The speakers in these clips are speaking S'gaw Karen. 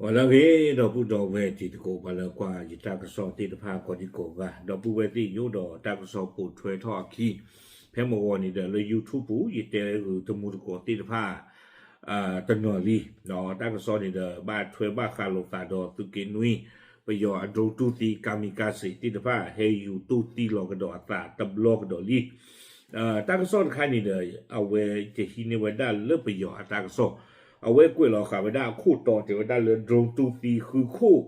ပှၤလၢအဂ့ၤ ဒီပုၢ်ဒီဝဲၢ်တံၤသကိး ပှၤလၢကွၢ်ယတၢ်ကစီၣ်သ့ၣ်တဖၣ်ကိးဒံကိးဂၤ ဒီပုၢ်ဝဲၢ်သ့ၣ်ညိဒီးတၢ်ကစီၣ်ပိာ်ထွဲထီၣ်အခံ ဖဲမုၢ်ဂီၤန့ၣ်ဒီးလၢ YouTube ပူၤ ယတဲဂုာ်တမူတကိးသ့ၣ်တဖၣ် တနီၤလံ တၢ်ကစီၣ်န့ၣ်ဒီး ဘၣ်ထွဲဘၣ်ဃးလိာ်သးဒီးသုးက့နွံ ပယီၤအ drone တူၢ်သံ kamikaze သ့ၣ်တဖၣ် ဟဲယူၤတူၢ်သံလီၤကဒီးအသးတဘျီကဒီးလံ တၢ်ကစီၣ်တခါန့ၣ်ဒီး အဝဲတဟံးန့ၢ်ဝဲဒၣ်လၢပယီၤအတၢ်ကစီၣ် အဝဲကွဲးလီၤဃာ်ဝဲဒၣ်အခိၣ်တီတဲဝဲဒၣ်လၢ drone တူၢ်သံဃုခိၣ်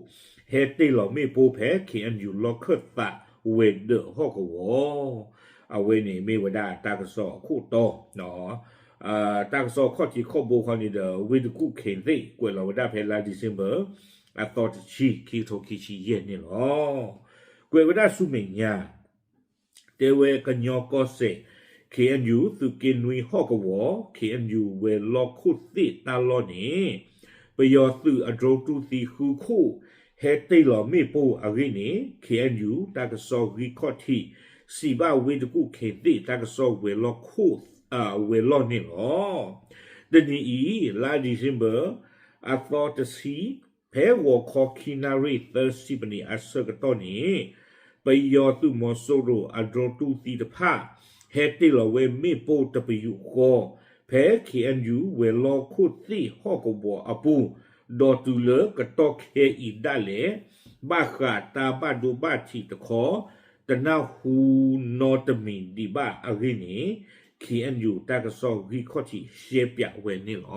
ဟဲတ့ၢ်လီၤမ့ၣ်ပိၢ်ဖဲ K N U လီၢ်ခၢၣ်သးဝဲၤဒၢးဟီၣ်ကဝီၤ အဝဲန့ၣ်မ့ၢ်ဝဲဒၣ်တၢ်ကစီၣ်အခိၣ်တီ တၢ်ကစီၣ်ခီၣ်ထံးခီၣ်ဘိခီန့ၣ်ဒီး ဝ့ၢ်တကူၣ်ခ့သ့ၣ် ကွဲးလီၤဝဲဒၣ်ဖဲလါ December အသီတဆံ ခံကထိခံဆံယဲၢ်န့ၣ်လီၤ. ကွဲးဝဲဒၣ်ဆူမဲာ်ညါ တဲဝဲကညီကီၢ်စဲၣ် K N U သုးက့နွံဟီၣ်ကဝီၤ K N U ဝဲၤလီၢ်ခိၣ်သ့ၣ်တၢ်လီၢ်န့ၣ် ပယီၤသုးအ drone တူၢ်သံဃုခိၣ် ဟဲတ့ၢ်လီၤမ့ၣ်ပိၢ်အဂ့ၢ်န့ၣ် K N U တၢ်ကစီၣ်ဂံၢ်ခီၣ်ထံး စံးဘၣ်ဝ့ၢ်တကူၣ်ခ့သ့ၣ် တၢ်ကစီၣ်ဝဲၤလီၢ်ခိၣ် ဝဲၤလီၢ်န့ၣ်လီၤ. တနံၤအံၤ လါ December အသီတဆံ ဖဲဂီၤခီခံနၣ်ရံၣ်သၢဆံပနံးအဆၢကတီၢ်န့ၣ် ပယီၤသုးမီၤစိရိၤအ drone တူၢ်သံတဖၣ် ဟဲတ့ၢ်လီၤဝဲမ့ၣ်ပိၢ်တပယူာ်ဃီ ဖဲ K N U ဝဲၤလီၢ်ခိၣ်သ့ၣ်ဟီၣ်ကဝီၤအပူၤ ဒီးတုၤလၢကတီၢ်ခဲအံၤဒၣ်လဲာ် ဘၣ်ဃးတၢ်ဘၣ်ဒိဘၣ်ထံးတခီ တနၢ်ဟူနီတမံၤဒံးဘၣ်အဂ့ၢ်န့ၣ် K N U တၢ်ကစီၣ်ဂံၢ်ခီၣ်ထံးရှဲပၠးဝဲန့ၣ်လီၤ.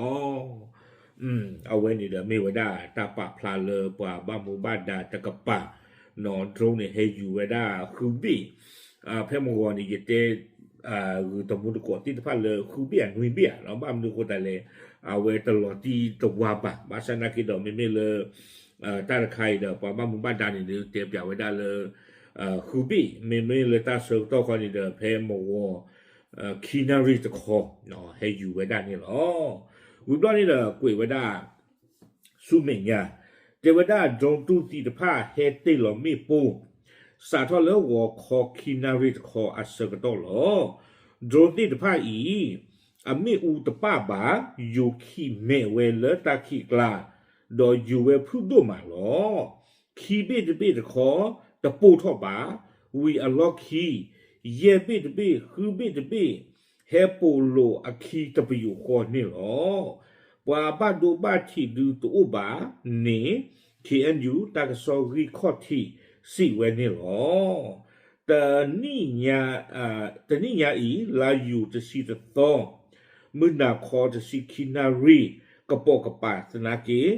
အဝဲန့ၣ်ဒီးမ့ၢ်ဝဲဒၣ်တၢ်ပာ်ဖျါလၢပှၤဘၣ်မူဘၣ်ဒါတကပၤ drone န့ၣ်ဟဲယူၤဝဲဒၣ်ဃုဘ့ၣ် ဖဲမုၢ်ဂီၤန့ၣ် ယတဲ ဂုာ်တမူတကိးသ့ၣ်တဖၣ်လၢဃုဘ့ၣ်အနွံဘ့ၣ်ဧါ ဘၣ်မနုၤအဃိသတးလဲၣ် အဝဲတလီၤတံၢ်တဝါဘၣ် ဘၣ်ဆၣ်နာ်က့ဒီးမ့မ့ၢ်လၢ တၢ်တခါအံၤဒီး ပှၤဘၣ်မူဘၣ်ဒါန့ၣ်ဒီး တဲပၠးဝဲဒၣ်လၢ ဃုဘ့ၣ် မ့မ့ၢ်လၢတၢ်ဆၢကတီၢ်ခီန့ၣ်ဒီး ဖဲမုၢ်ဂီၤ ခံနၣ်ရံၣ်တခီ ဟဲယူၤဝဲဒၣ်န့ၣ်လီၤ. ဝံၤဘျီန့ၣ်ဒီးကွဲးဝဲဒၣ် ဆူမဲာ်ညါ တဲဝဲဒၣ် drone တူၢ်သံတဖၣ်ဟဲတ့ၢ်လီၤမ့ၣ်ပိၢ် စးထီၣ်လၢဂီၤခီခံနၣ်ရံၣ်တခီအဆၢကတီၢ်လီၤ. drone သ့ၣ်တဖၣ်အံၤ အမ့ၣ်အူတပၣ်ဘၣ် ယူၤခံးမဲာ်ဝဲလၢတၢ်ခံးကျါ ဒီးယူၤဝဲဖုၣ်ဒိၣ်မးလီၤ. ခံဘ့ၣ်တဘ့ၣ်တခီ တပိၢ်ထီၣ်ဘၣ် ဝံၤအလီၢ်ခံ ယဲၢ်ဘ့ၣ်တဘ့ၣ် ဃုဘ့ၣ်တဘ့ၣ် ဟဲပိာ်လိာ်အခံတပယူာ်ဃီန့ၣ်လီၤ. ပှၤဘၣ်ဒိဘၣ်ထံးဒုတအိၣ်ဘၣ်န့ၣ် K N U တၢ်ကစီၣ်ဂံၢ်ခီၣ်ထံးစံးဝဲန့ၣ်လီၤ. တနံၣ်ညါ တနံၣ်ညါအံၤ လါယူၤတဆံတသီ မုၢ်နၤခီတဆံခံနၣ်ရံၣ် ကပိာ်ကပၤသနာ်က့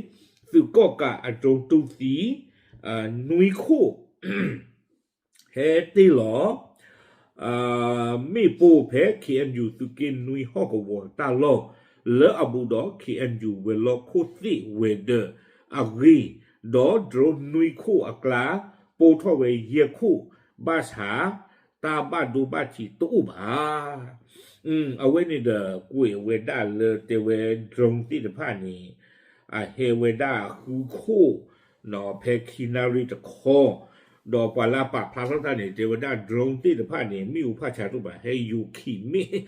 သုးကီၣ်ကးအ drone တူၢ်သံ နွံခိၣ် ဟဲတ့ၢ်လီၤ မ့ၣ်ပိၢ်ဖဲ K N U သုးက့နွံဟီၣ်ကဝီၤတၢ်လီၢ် လၢအဘူးဒီး K N U ဝဲၤလီၢ်ခိၣ်သ့ၣ်ဝဲၤဒၢးအဂ့ၢ် ဒီး drone နွံခိၣ်အကျါ ပိၢ်ထီၣ်ဝဲယဲၢ်ခိၣ် ဘၣ်ဆၣ် တၢ်ဘၣ်ဒိဘၣ်ထံးတအိၣ်ဘၣ်. အဝဲန့ၣ်ဒီးကွဲးဝဲဒၣ်လၢတဲဝဲ drone သ့ၣ်တဖၣ်န့ၣ် အဟဲဝဲဒၣ်ဃုခိၣ် ဖဲခံနၣ်ရံၣ်တခီ ဒီးပှၤလၢအပာ်ဖျါထီၣ်တၢ်န့ၣ် တဲဝဲဒၣ် drone သ့ၣ်တဖၣ်န့ၣ် မ့ၣ်အူဖးဆါတအိၣ်ဘၣ် ဟဲယူၤခံးမ့ၣ်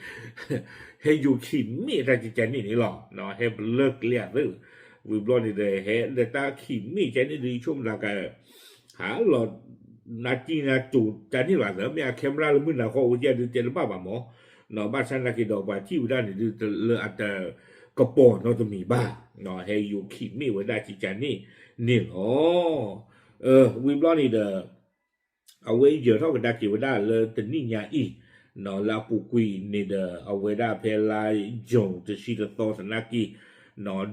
ဟဲယူၤခံးမ့ၣ်တၢ်ကကန့ၣ်န့ၣ်လီၤ. ဟဲပလၢကျဲအသး ဝံၤဘျီန့ၣ်ဒီး ဟဲလၢတၢ်ခံးမ့ၣ်ကန့ၣ်ဒီး ယဆိကမိၣ်သးက ဟးလီၤ နါတံၢ်နါတိၤကန့ၣ်လီၤသး မ့ၢ်အ camera လၢမုၢ်နၤဃီအိၣ်ကဲဒုးတဲတဘၣ်ဘၣ်မး ဘၣ်ဆၣ်နာ်က့ဒီးပှၤထံၣ်ဝဲဒၣ်န့ၣ်ဒုး လၢအတကပီၤနီတမံၤဘၣ် ဟဲယူၤခံးမ့ၣ်ဝဲဒၣ်ကကန့ၣ်န့ၣ်လီၤ. ဝံၤဘျီန့ၣ်ဒီး အဝဲယၢၤထီၣ်ကဒါက့ၤဝဲဒၣ်လၢတနံၣ်ညါအံၤ လၢအပူၤကွံာ်န့ၣ်ဒီး အဝဲဒၣ်ဖဲလါယူၤတဆံတသီသနာ်က့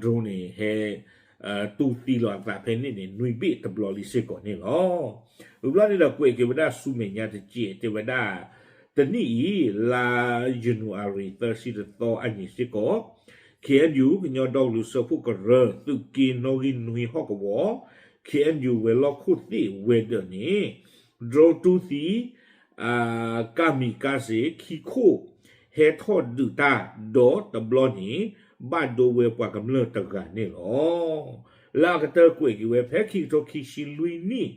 drone န့ၣ် ဟဲ တူၢ်သံလီၤအသးဖဲန့ၣ်န့ၣ် နွံဘ့ၣ်တဘျီလံစ့ၢ်ကီးန့ၣ်လီၤ. ဝံၤဘျီန့ၣ်ဒီးကွဲးက့ၤဝဲဒၣ်ဆူမဲာ်ညါတစဲး တဲဝဲဒၣ် တနံၣ်အံၤ လါယနူၤအါရံၤသၢဆံတသီအနံၤစ့ၢ်ကီး K N U ကညီဒီကလုာ်စၢဖှိၣ်ကရၢ သုးက့နီၣ်ဂံၢ်နွံဟီၣ်ကဝီၤ K N U ဝဲၤလီၢ်ခိၣ်သ့ၣ်ဝဲၤဒၢးန့ၣ် drone တူၢ်သံ ကၣ်မံၤကၣ်စ့ၣ် ခံခိၣ် ဟဲထီၣ်ဒုးတၢ် ဒီးတဘျီန့ၣ် ဘၣ်ဒိဝဲပှၤကမျၢၢ်တဂၤန့ၣ်လီၤ. လၢအကတၢၢ်ကွဲးက့ၤဝဲဖဲခံကထိခံဆံလွံၢ်နံၣ်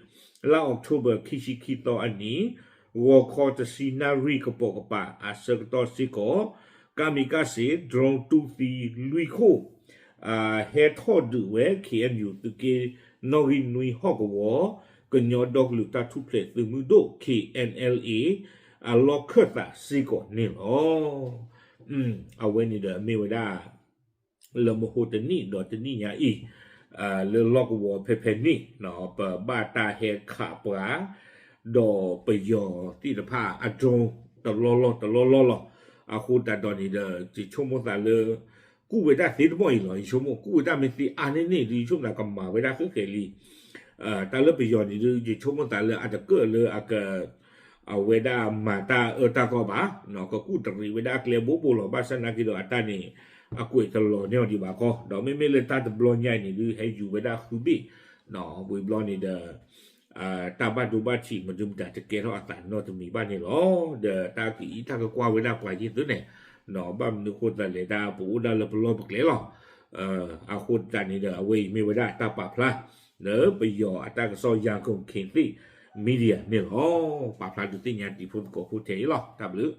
လါ October ခံဆံခံသီအနံၤ ဂီၤခီတဆံနၣ်ရံၣ်ကပိာ်ကပၤအဆၢကတီၢ်စ့ၢ်ကီး ကၣ်မံၤကၣ်စ့ၣ် drone တူၢ်သံလွံၢ်ခိၣ် ဟဲထီၣ်ဒုးဝဲ ခ့ၣ်အဲၣ်ယူၣ် သုးက့နီၣ်ဂံၢ်နွံဟီၣ်ကဝီၤ ကညီဒီကလုာ်တၢ်ထူၣ်ဖျဲးသုးမုၢ်ဒိၣ် ခ့ၣ်အဲၣ်အဲၣ်အ့ အလီၢ်ခၢၣ်သးစ့ၢ်ကီးန့ၣ်လီၤ. အဝဲန့ၣ်ဒီးမ့ၢ်ဝဲဒၣ် လၢမဟိတနံၣ်ဒီးတနံၣ်ညါအံၤ လၢလီၢ်ကဝီၤဖဲဖဲန့ၣ် ပဘၣ်တၢ်ဟဲခးပှၤ ဒီးပယီၤသ့ၣ်တဖၣ်အ drone တလီၢ်လီၢ်တလီၢ်လီၢ်လီၤ. အဃိသတးဒီးန့ၣ်ဒီး ယဆိကမိၣ်သးလၢ ကူၣ်ဝဲဒၣ်သ့တမီၢ်အံၤလီၤ. ယဆိကမိၣ် ကူၣ်ဝဲဒၣ်မ့ၢ်သ့အါန့ၢ်န့ၣ်ဒီး ယဆိကမိၣ်သးကမၤဝဲဒၣ်ဃဲးဃဲးလံ. တၢ်လၢပယီၤန့ၣ်ဒီး ယဆိကမိၣ်သးလၢအတကၢၣ်လၢအက အဝဲဒၣ်မၤတၢ်အၢတၢ်သီဘၣ်, ကကူၣ်တရံးဝဲဒၣ်အကျဲဘိဘိလီၤ. ဘၣ်ဆၣ်နာ်က့ဒီးအတၢ်န့ၣ် အကွဲးတလီၤန့ၢ်အီၤဒံးဘၣ်ကီ, ဒီးမ့မ့ၢ်လၢတၢ်တဘျီညါအံၤန့ၣ်ဒုး ဟဲယူၤဝဲဒၣ်ဃုဘ့ၣ်, ဝံၤဘျီန့ၣ်ဒီး တၢ်ဘၣ်ဒိဘၣ်ထံးမဒုမတၤတကဲထီၣ်အသးနီတမံၤဘၣ်န့ၣ်လီၤ. ဒီးတၢ်ကအံးတၢ်ကကွၢ်ဝဲဒၣ်ပှၤယ့ၢ်သုန့ၣ်, ဘၣ်မနုၤဃိသတးလဲၣ် တၢ်ပအိၣ်ဒၣ်လၢပလီၢ်ပကျဲလီၤ. အဃိသတးန့ၣ်ဒီး အဝဲအံၤမ့ၢ်ဝဲဒၣ်တၢ်ပာ်ဖျါ လၢပယီၤအတၢ်ကစီၣ် Yangon Khatlek Media န့ၣ်လီၤ. ပာ်ဖျါဒုးသ့ၣ်ညါတံၤဖိသကိးဖိထဲအံၤလီၤ. တၢ်ဘျုး